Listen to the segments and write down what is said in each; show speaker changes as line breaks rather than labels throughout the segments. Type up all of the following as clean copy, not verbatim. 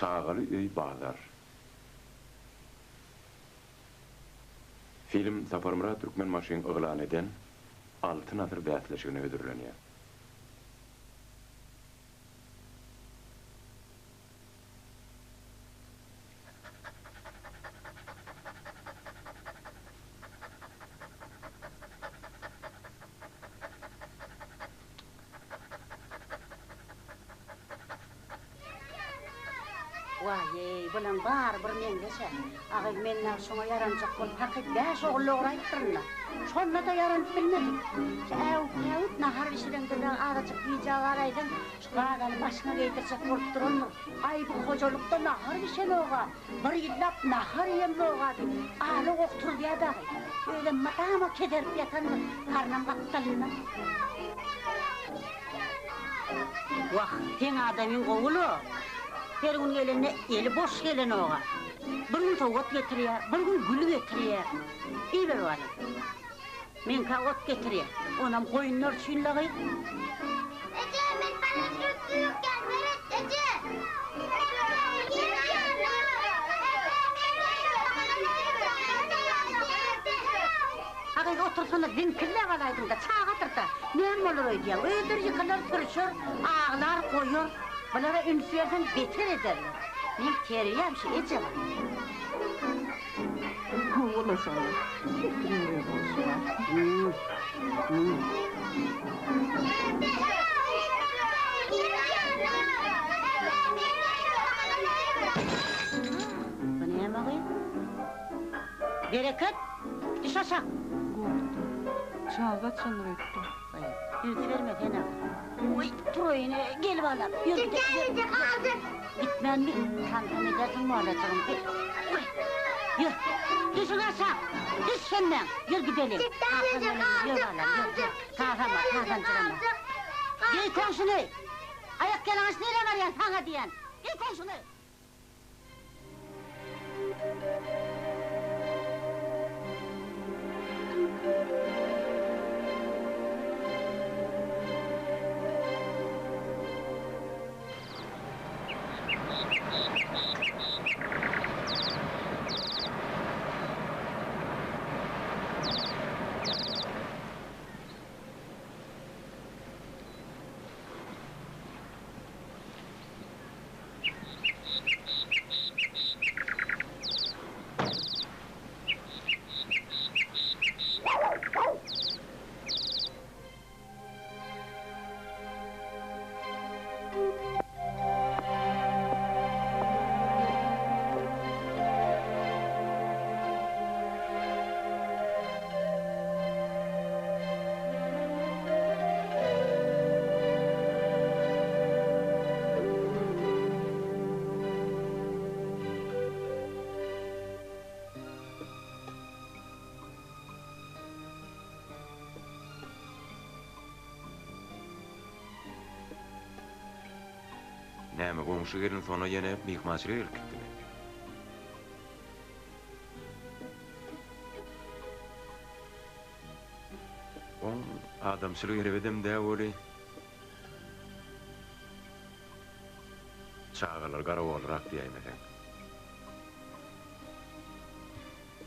Çagaly öý bazar. Film Saparmyrat Türkmenbaşyň yglan eden Altyn asyr bäsleşigine hödürlenýär.
Waý-eý, bulaň bary bir meňzeş-ä. Agyz, men dagy şoňa ýaranjak bolup hakyt bäş ogul doguraýypdyryn-da. Şonda-da ýaranyp bilmedim. Şu äwüp-päwüp nahar bişireňde dagy azajyk gijä galaýsaň, şu gazany başyňa geýdirjek bolup durandyr. Aý, bu hojalykda nahar bişenog-a. Bir ýyllap nahar iýemzog-a diýip, ala goh turuzýar dagy. Özem mydama keserip ýatandyr, garnam gapdalynda. Wah, seň adamyň gowy-la. Her gün gelende eli boş gelenog-a. Bir gün sowgat getirýär, bir gün gül getirýär. Iber balam. Meňkä ot getirýär. Onam goýunlar üçin-le gyz.
Eje, men paraşýutda ýükýän, seret, eje!
A gyz, otursana, ziňkilläp alaýdyň-da, çagadyr-da. Näme bolar öýdýäň? Özleri ýykylar, sürüşer, aglar, goýar. Bulara üns berseň, beter ederler. Meň terbiýäm şu, eje bar.
Hawa-la şonda. Her kimiň öz bolşy bar.
Bu näme gyz? Bereket, düş aşak!
Gorkdum. Çaga gaçandyr öýtdüm.
Üns berme sen-ä. Oý, turaýyn, gel balam, ýör gidelim.
Gitýän eje, galjak.
Gitmänmi? Tantam edersiň balajygym. Oý, ýör, düşüň aşak! Düş hemmäň, ýör gideliň.
Gitýän eje, galjak, galjak.
Tasama, tasanjyrama. Geý komşuny! Aýak ýalaňaç nirä barýaň, saňa diýýän. Geý komşuny!
Näme, goňşy gelin Sona ýene myhmançylyga gelip gitdimi? Oň adamçylygy erbedem dä weli. Çagalar garagolrak diýäýmeseň.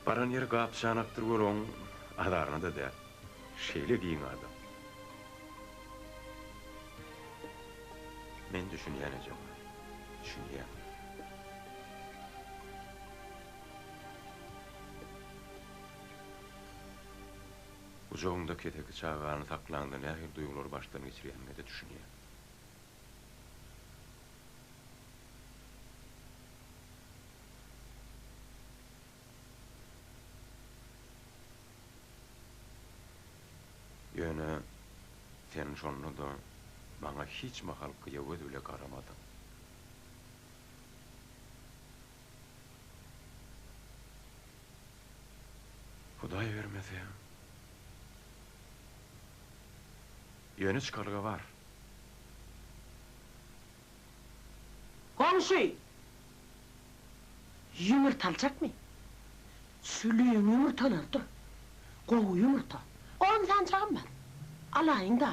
Baran ýeri gap-çanakdyr weli oň azaryna-da däl. Şeýle giň adam. Men düşünýän ejeman. Düşünýän. Gujagyňda keseki çagany saklaňda nähili duýgulary başdan geçirýäniňe-de düşünýän. Ýöne sen şonda-da maňa hiç mahal gyýa göz bile garamadyň. Hudaý bermese. Ýöne çykalga bar.
Goňşy! Ýumurta aljakmy? Çüliň ýumurtalarydyr. Gowy ýumurta. On sanjagym bar. Alaýyň-da.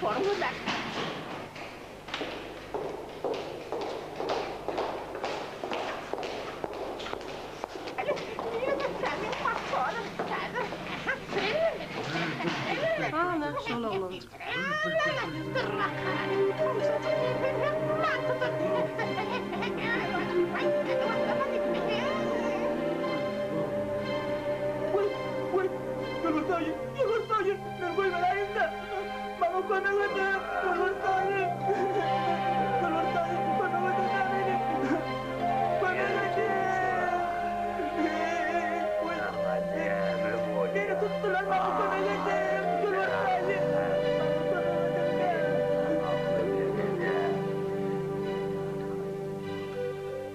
Motoryň gözläp.
Ana, şol oglanjyk.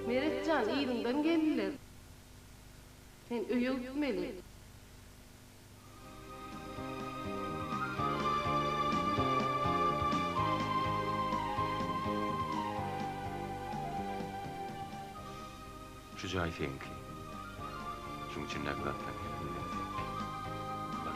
Meret jan, yzyňdan geldiler. Sen öýe gitmeli.
Şu jaý seňki. Şuň içindäki zatlaryň hemmesi seňki. Bar.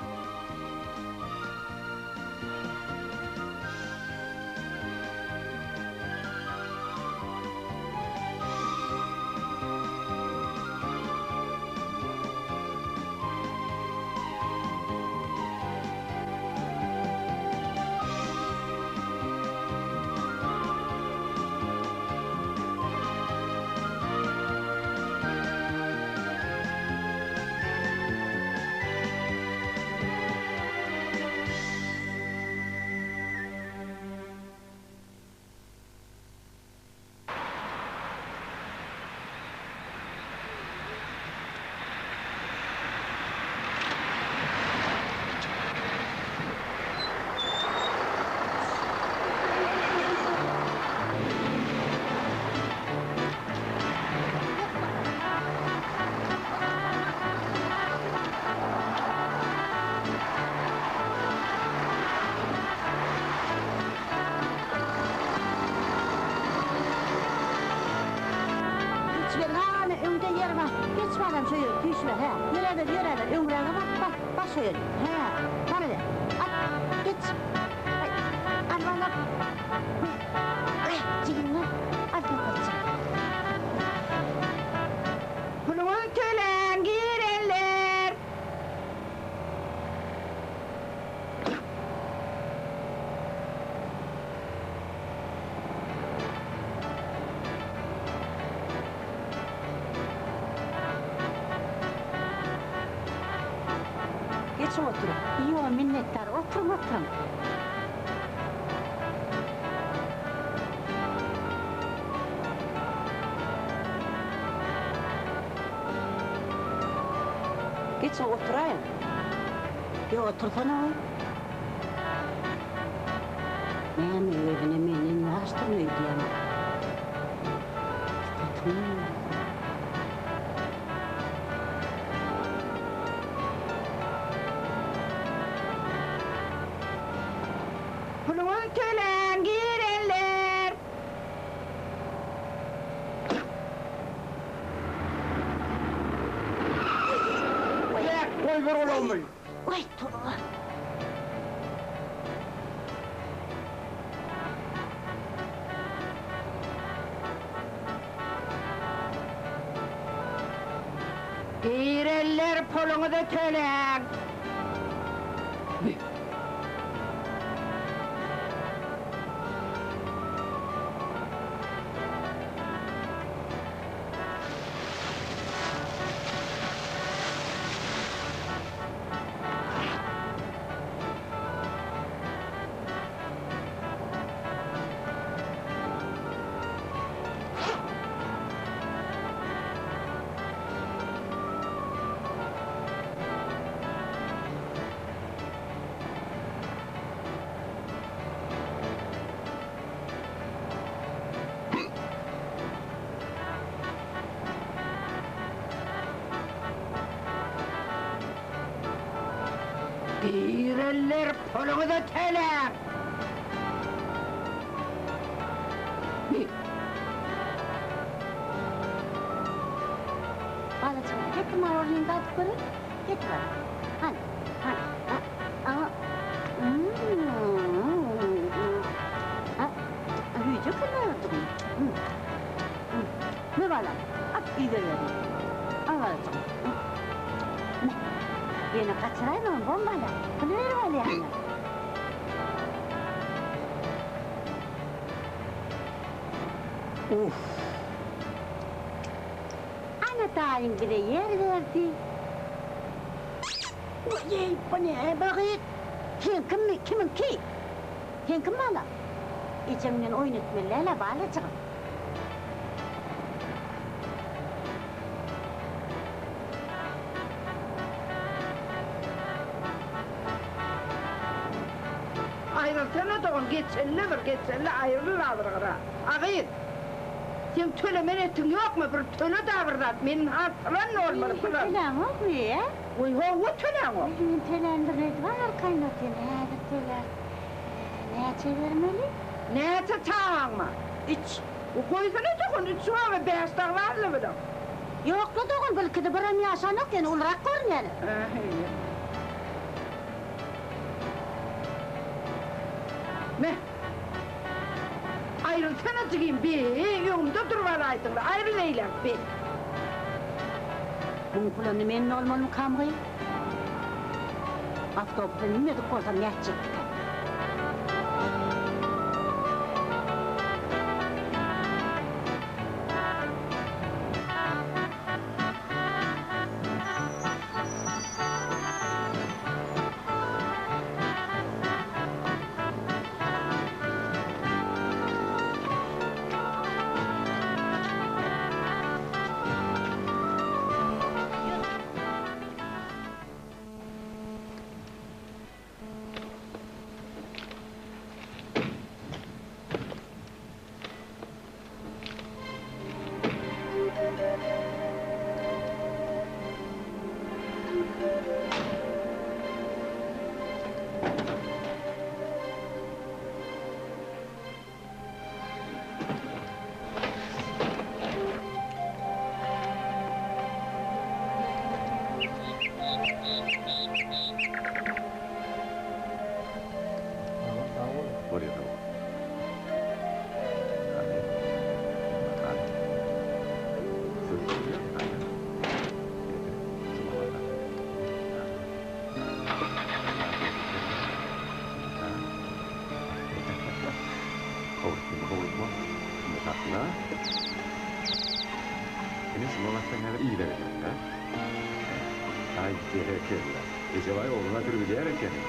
Geçiber, hany, öňde ýer bar. Geç balam şo ýere, süýşme, hä. Ýöräber, ýöräber, öňräge bak, bak, bak şo ýere. Hä, baryber. At, geç. Aý, al balam. Aý, jigim, al, papajyk.
Puluňyzy töläň, girenler!
Geçiň oturyň.
Ýok, minnetdar, oturyň, oturyň.
Geçiň oturaýyň.
Ýok, otursana goý. Näme özüne menden ýaşdyryn öýdýämi? Sypatyňam.
Puluňyzy töläň, girenler!
Goýber ulagmy!
Waý, toba!
Girenler puluňyzy töläň! Girenler puluňyzy töläň!
Balajygym, getir marolnyňy dadyp göreýin. Getir hany. Hany, hany, a, a. Mmm. Me balam, at yza berme. Al balajygym. Me. Ýene gaçyraýmagyn, bom bala. Pul berip alýanlar.
Uff.
Ana daýyň bize ýer berdi. Weý, bu näme gyz? Seňkimi, kimiňki? Seňkimi balam? Ejeň bilen oýun etmeli däl-ä, balajygym.
Aýrylsana dogan, geçelle bir, geçelle, aýryl-a bir gyra. A gyz, seň tölemen etiň ýokmy, bir töle-dä bir zat, meniň has pylan bolmaly, pylan.
Töläňokmy, ä?
Goý, hawa, töläňok.
Men töländirin öýdüp arkaýyn otyryn, häzir tölärin. Näçe bermeli?
Näçe çagaň bar?
Üç.
Goýsana dogan, üç baba, bäş dagy barla biziň.
Ýokla dogan, bilkide birem ýaşanok, ýöne ulurak görünýäler.
Me. Aýrylsana jigim, be, öňümde durup alaýdyňla, aýryl eýläk, be.
Muň puluny men dolmalymykam gyz? Awtobusa münmedik bolsam nätjekdikäm?
Bolýar sag bol. Hany. Hany. Howlukma, howlukma. Şunda sakla. Ine şuňa bassaň häzir yza gider, hä? Aý, berekella. Ejebaý ogluna sürübilýär ekeni.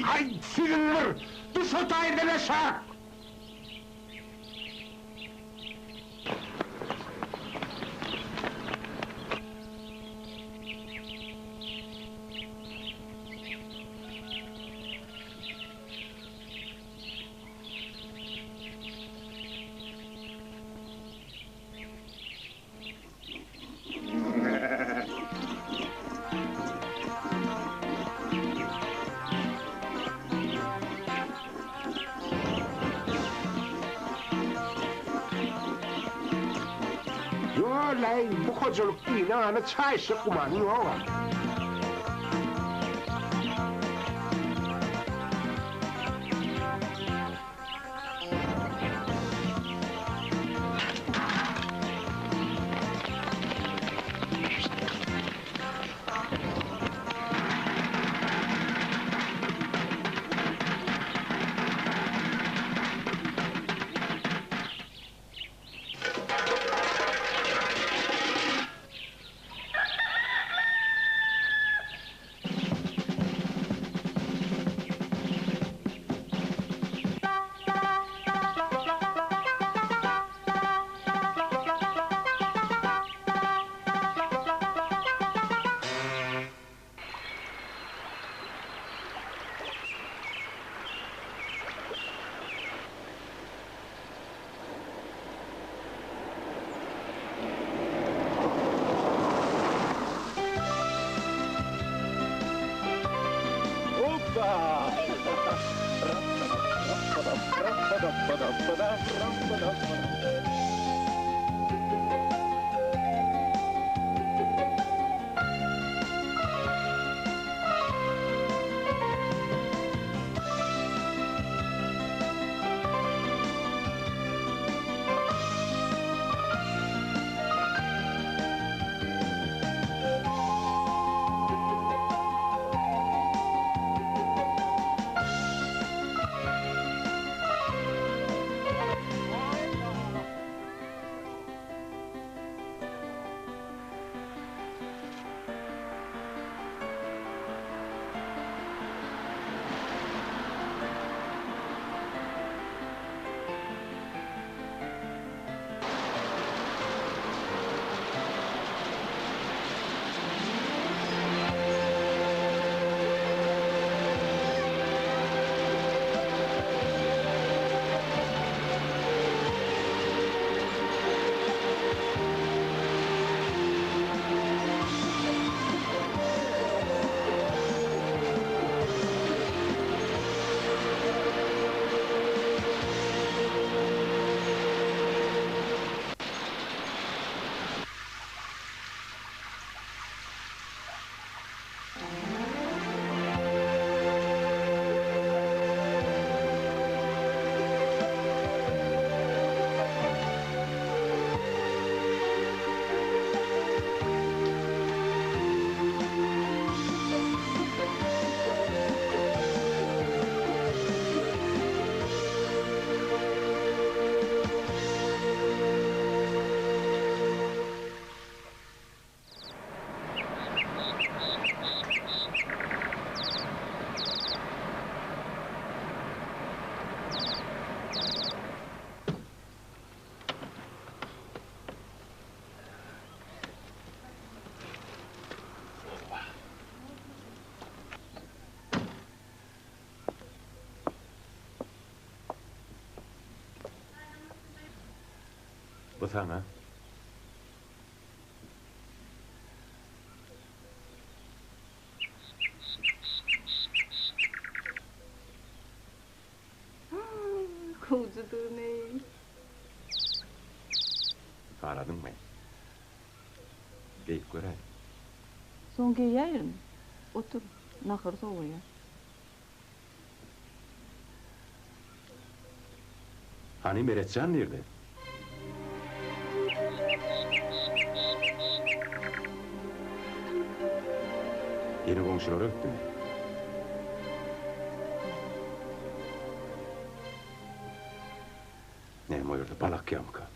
Aý, siziň bir, düş o taýdan aşak! Ýo-laý, bu hojalyk dine-gana çaýyşjak gümanyň ýog-a. Bu saňa.
Gowjudygyn-eý.
Haladyňmy? Geýip göräý.
Soň geýäýerin. Otur, nahar sowaýar.
Hany Meretjan nirde? Ýene goňşulara gitdimi? Näme o ýerde bal akýarmyka?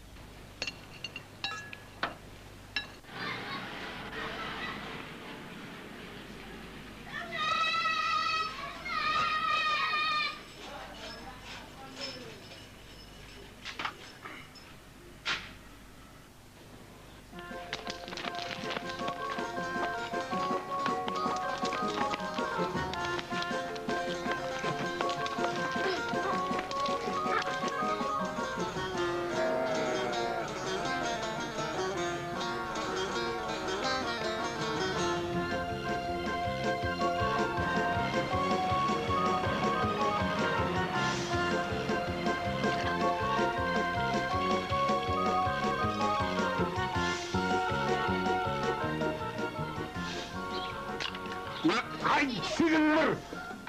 Aý, siziň bir!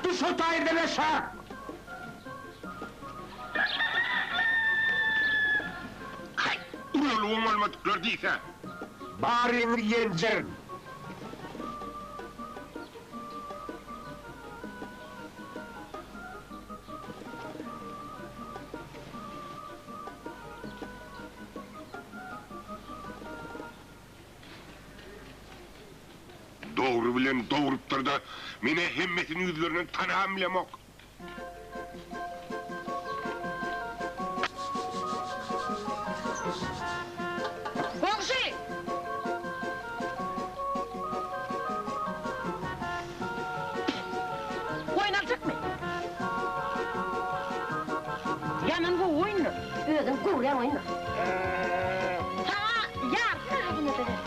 Düş o taýdan aşak! Aý, ulalygyň bolmadyklar diýse! Baryňy ýenjerin! Dogry bilen dogrupdyr-da, men-ä hemmesini ýüzlerinden tanabam bilemok.
Goňşy! Goýun aljakmy? Ýaman gowy goýundyr. Özüň göwrän goýundyr. Saňa ýarpy bahasyna-da berjek.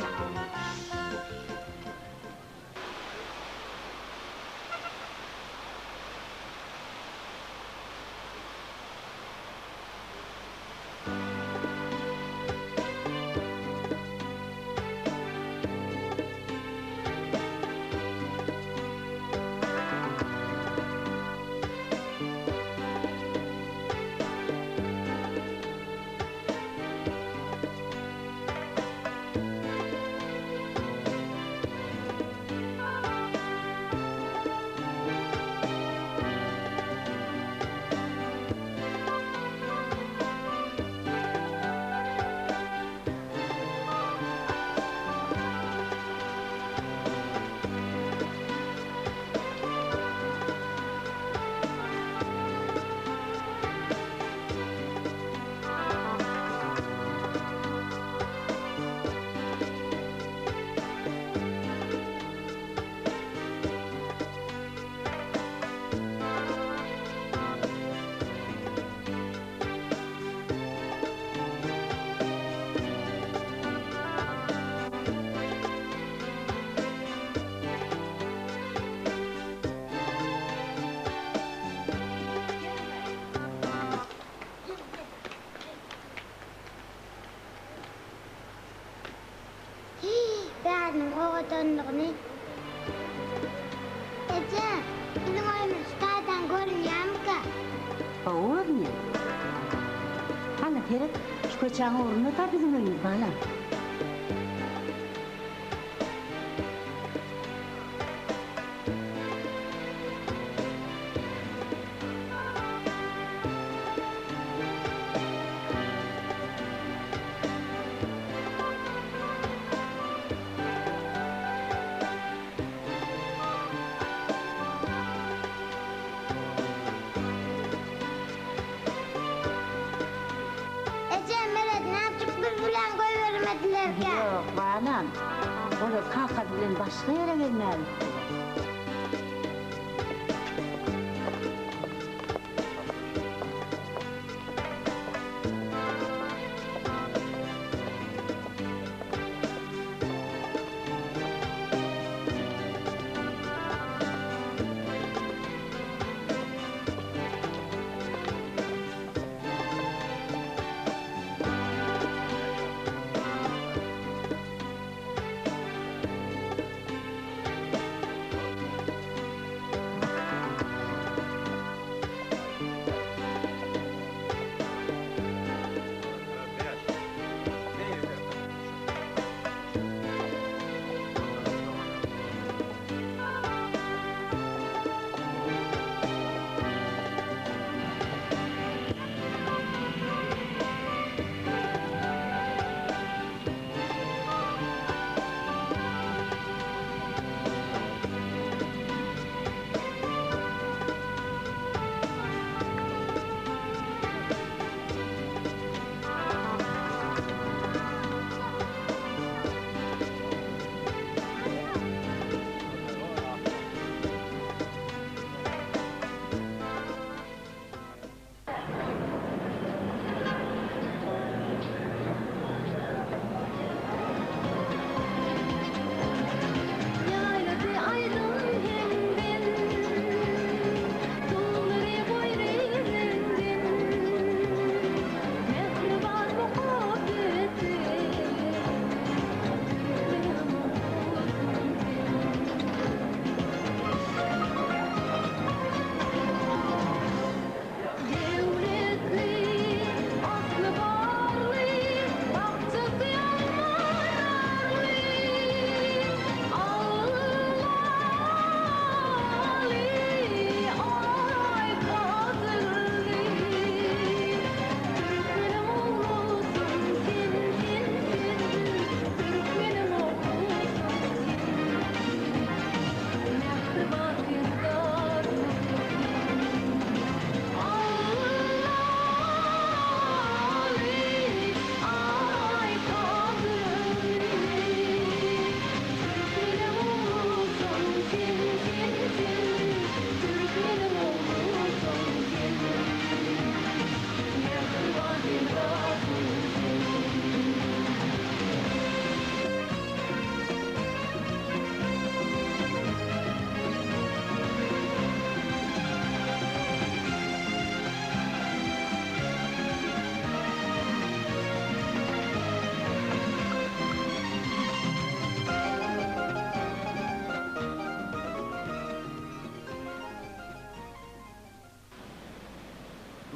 biziň öýümiz şu taýdan görünýärmikä?
Gowy görünýär. Hany, seret, şu köçäň ugrunda-da biziň öýümiz, balam.
Eje, Meret nätjik biz bilen goýbermedilerkä?
Ýok, balam. Olar kakasy bilen başga ýere gezmäge gitdiler.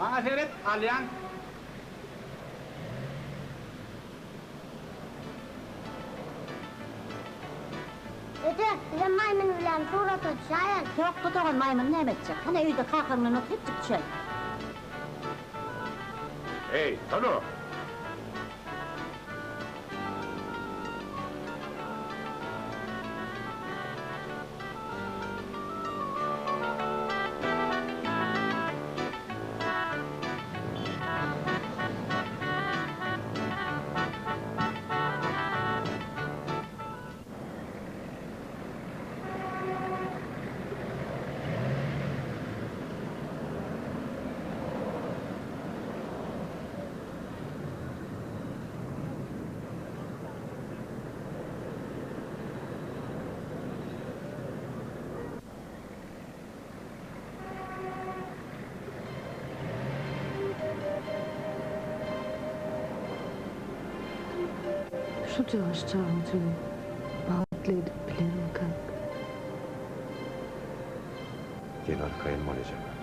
Maňa seret, alýan.
Eje, bizem maýmyn bilen surata düşäýeli.
Ýok, dogan, maýmyny näme etjek? Hany öýde kakaň bilen oturypjyk düşäý.
Eý, Tono!
Şu ýaş çagajygy bagtly edip bilermikäk?
Sen arkaýyn bol ejeman.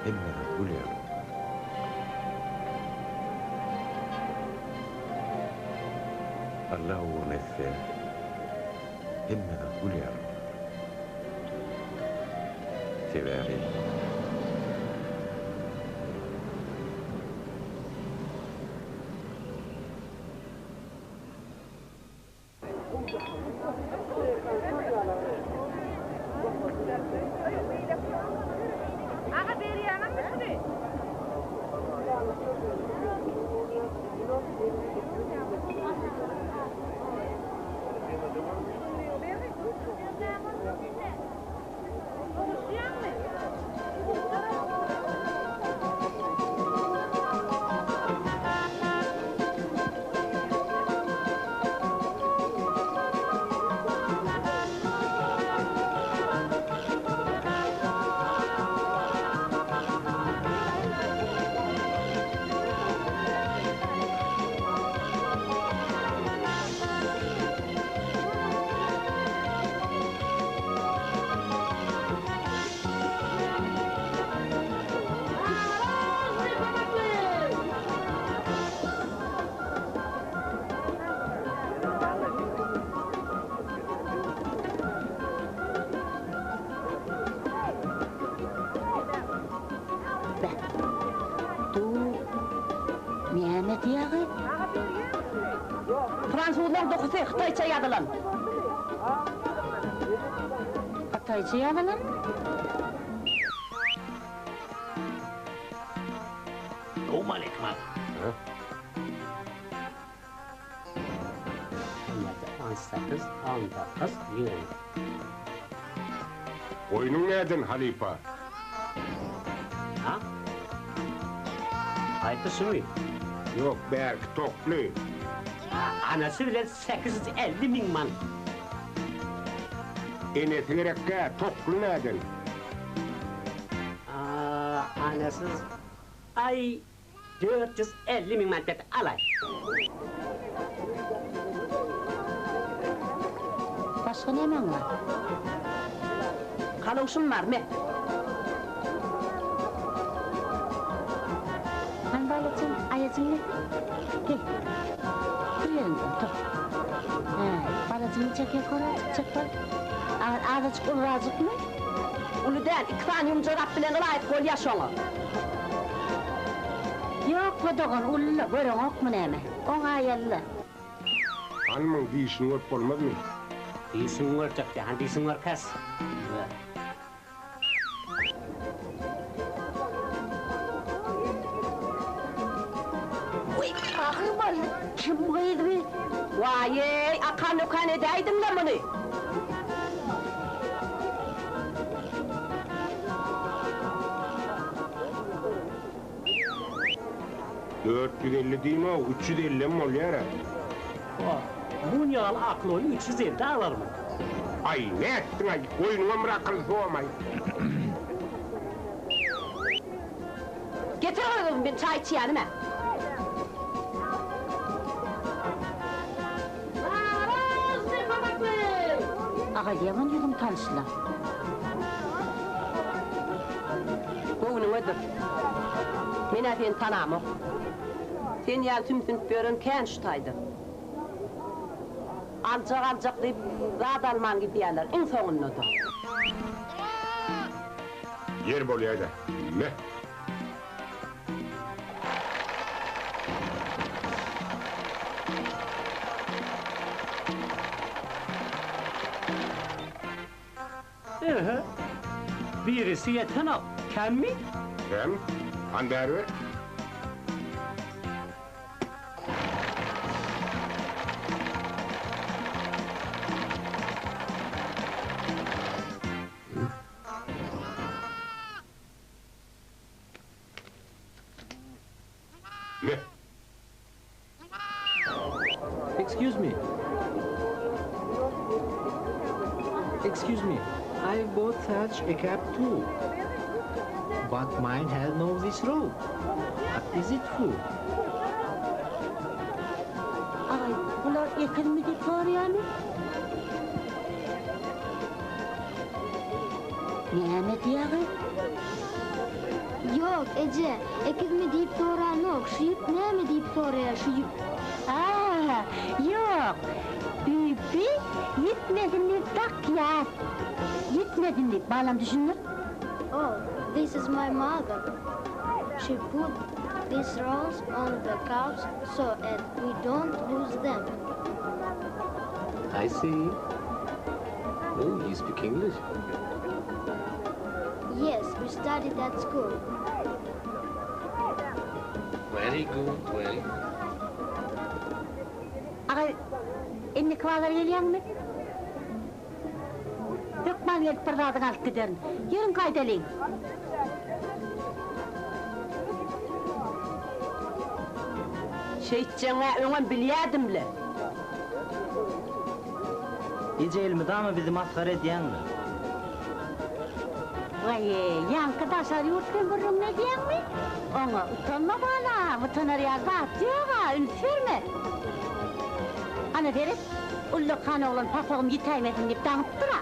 Hemme zat gül ýaly bolar. Alla ugruna etse, hemme zat gül ýaly bolar. Sebäbi.
Aga berýäňizmi şuny?
Beh, du näme diýýäňi?
Fransuzlaň dokusy hytaýça ýazylan.
Hytaýça ýazylan?
Gowmaleýkim aga. On sekiz, on dokuz, ýigrimi.
Goýnuň näden halypa?
Ha? Haýsy şumy?
Ýok, bärki tokly.
Ha, anasy bilen 850 miň manat.
Enesi gerekkä, tokly näden?
A, anasyz, aý, 450 miň manat berdi, alaý.
Başga nämäň bar?
Kalawşym bar, me.
Hany balajygym, aýajyň ne? Gel. Tur ýeriňden, tur. Hä, balajygyňy çekýä korajyk, çek bal. Azajyk ulurajykmy?
Uly däl, iki sany ýumjagap bilen ylaýyk bolýa şoňa.
Ýok-la dogan, uly-la, göreňokmy näme? Oňaýaly-la.
Hany muň dişini görüp bolmazmy?
Dişiňi görjek dä, hany dişiňi görkez.
Wiý, agyr boldy, kim gyz bi?
Waý-eý, akan-ökan edäýdiň-le muny.
450 diýme-ow, 350-em bolýar-a.
Wah, mun ýaly aklyny 350 alarmy?
Aý, nätdiň-aý, goýnuňam bir akylly sowamaý.
Getir gyzym, men çaý içýänim-ä.
Aga, ýaman ýüzüň tanyşla.
Göwnüňedir. Men-ä seni tanamok. Sen ýaly sümsünip ýören kän şu taýda. Aljak-aljak diýip, zat alman gidýärler, iň soňunda-da.
Ýer bolýa-da. Me!
Ehe, birisi ýetenok, kemmi?
Kem? Hany bäri ber. Me.
Excuse me. Excuse me. I bought such a cap too. But mine has no this rope. What is it for?
Agaý, bular ekizmi diýip soraýamy? Näme diýýäňiz?
Ýok, eje, ekizmi diýip soranok, şu ýüp näme diýip soraýar, şu ýüp.
A, ýok, ýüpi ýitmesin diýip dakýas. Ýitmesin diýip, balam düşündir.
Oh, this is my mother. She put these rolls on the couch so at we don't lose them.
I see. Oh, you speak English?
Yes, we studied at school.
Very good, very good.
Aga, indiki bazar gelýäňmi? Hökman gelip bir zadyňy alyp giderin. Ýörüň gaýdalyň.
Şeýtjegiň-ä öňem bilýädim-le.
Eje elmydama bizi masgara edýäňmi?
Waý, ýaňky daşary ýurt bilen gürrüňini edýäňmi? Oňa utanma balam, utanar ýaly zat ýog-a, üns berme. Ana seret, ullakan oglan pasagym ýitäýmesin diýip daňypdyr-a.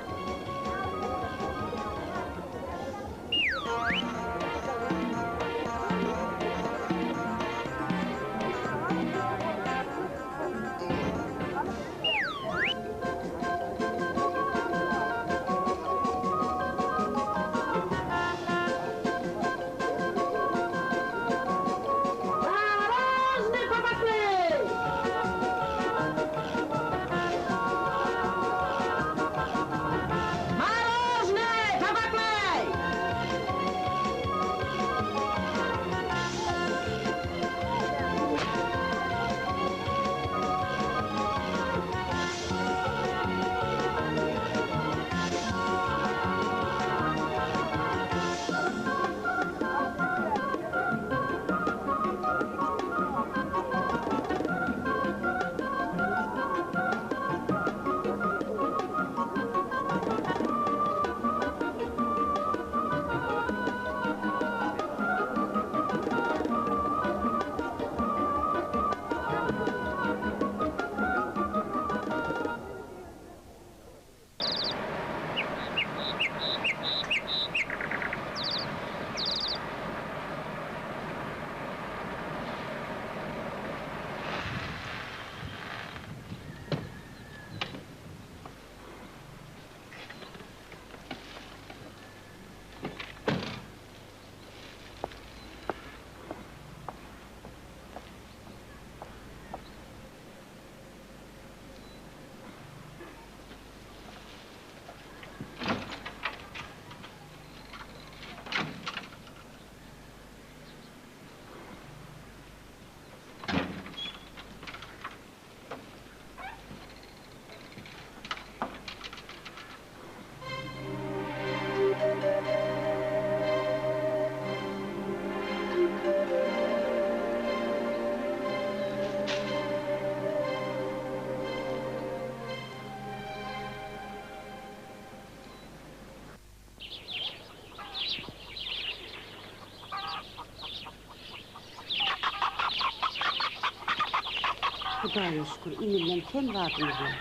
Hudaýa şükür, iňňän kem zadymyz ýok.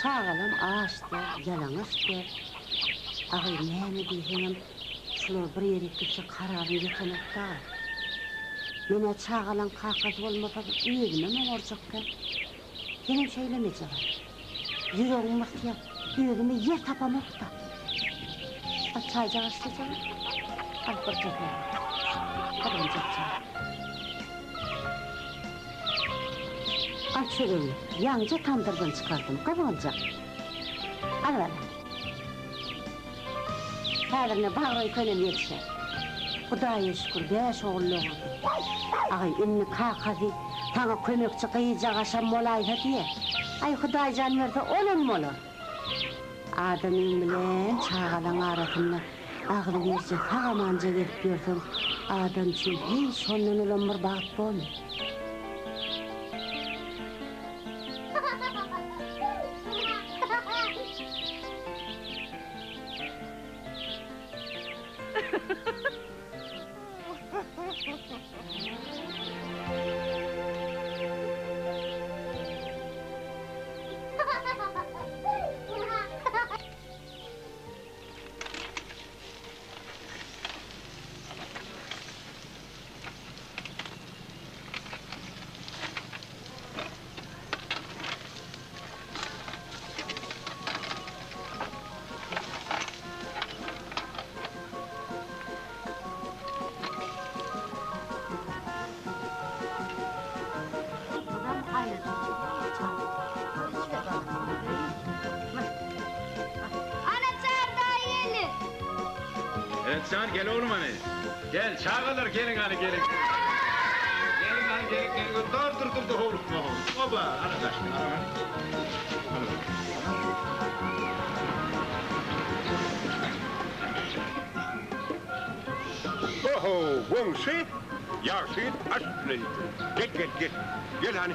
Çagalam aç däl, ýalaňaç däl. Agy, näme diýseňem, şular bir ýerik gitse kararyň ýetenok dagy. Men-ä çagalaň kakasy bolmasa özümem oňarjak däl. Senem şeýlemi ejegaz? Ýüregim gysýar, özüme ýer tapamok-da. Al, çaýjagaz içjejegaz. Al, bir kese. Gyzgynjak çaý. Al çöregini, ýaňja tamdyrdan çykardym, gyzgynjak. Al balam. Häzir ine bagryň könem ýetişer. Hudaýa şükür, bäş ogul dogurdy. Aý, indi kakasy saňa kömekçi gyzjagaşam bolaýsa diýýä. Aý, Hudaý jan berse, olam bolar. Adamyň bilen çagalaň arasynda agzybirje sag-amanja gezip ýörseň, adam üçin hiç şondan ulam bir bagt bormy?
Meret jan gel oglum hany. Gel çagalar geliň hany geliň. Geliň hany geliň geliň. Dur dur dur dur howlukma howlukma. Oba ana daşly ana hany.
Oho, goňşy, ýagşy aş üstüne diýipdir. Gel, gel, gel. Gel hany.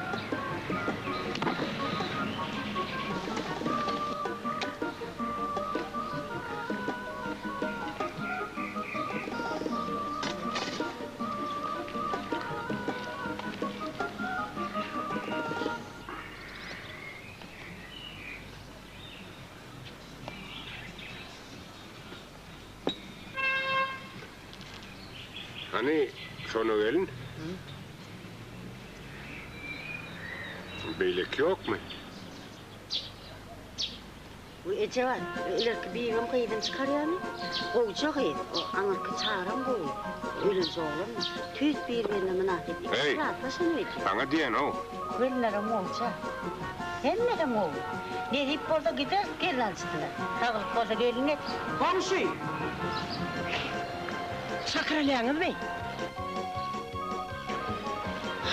Hany, Sona gelin. Beýleki ýokmy?
Bu eje bar, ilerki bibim gyzyny çykarýarmy? Gowja gyz, o aňyrky Çaram gowy, ölenje oglanmy? Tüýs bir-birine mynasyp, ikisi rahatlaşan öýdýän.
Saňa diýen-ow.
Gelinlerem gowja. Hemmesem gowy. Nesip bolsa gideris gelnalyjysyna. Saglyk bolsa gelin getir.
Goňşy! Çakyr alýaňyzmy?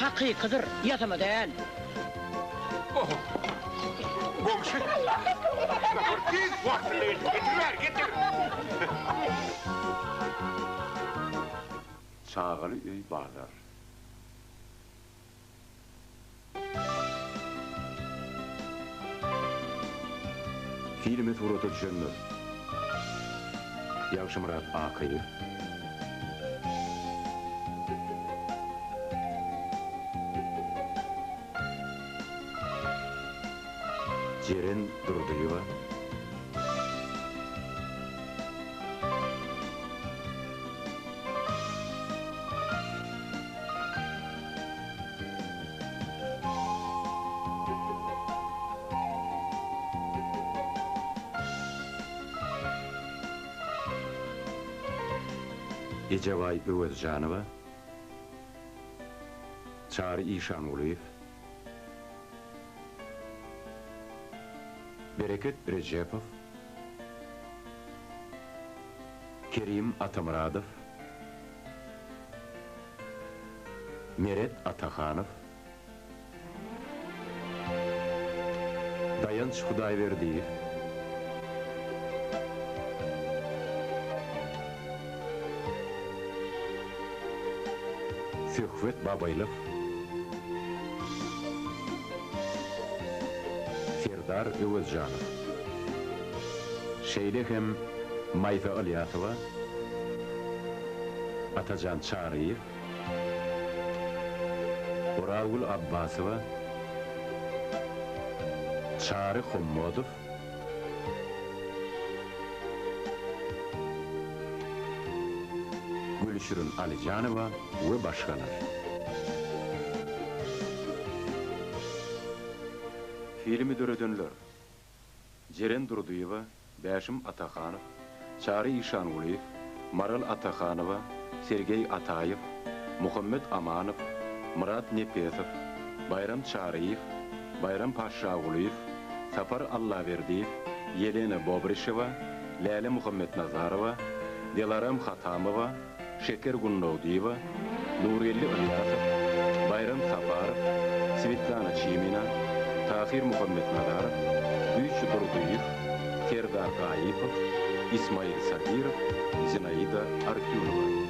Hakykydyr, ýasama däl.
Oho! Goňşy! Nahar tiz wagtynda getir, getir bäri, getir!
Çagaly öý bazar. Filme surata düşenler, Ýagşymyrat Akyýew, Jeren Durdyýewa, Ejebaý Öwezjanowa, Çary Işangulyýew, Bereket Rejepow, Kerim Atamyradow, Meret Atahanow, Daýanç Hudaýberdiýew, Söhbet Babaýlow, Serdar Öwezjanow, şeýle hem Maýsa Ylýasowa, Atajan Çaryýew, Orazgül Abbasowa, Çary Hommadow, Gülşirin Alyjanowa we başgalar. Filmi döredenler, Jeren Durdyýewa, Bäşim Atahanow, Çary Işangulyýew, Maral Atahanowa, Sergeý Ataýew, Muhammet Amanow, Myrat Nepesow, Baýram Çaryýew, Baýram Paşşagulyýew, Sapar Allaberdiýew, Ýelena Bobrişewa, Läle Muhammetnazarowa, Delaram Hatamowa, Şeker Gündogdyýewa, Nurgeldi Ylýasow, Baýram Saparow, Swetlana Çimina, Tahyr Muhammetnazarow, Güýç Durdyýew, Serdar Gaýypow, Ismail Sagirow, Zinaida Artýunowa.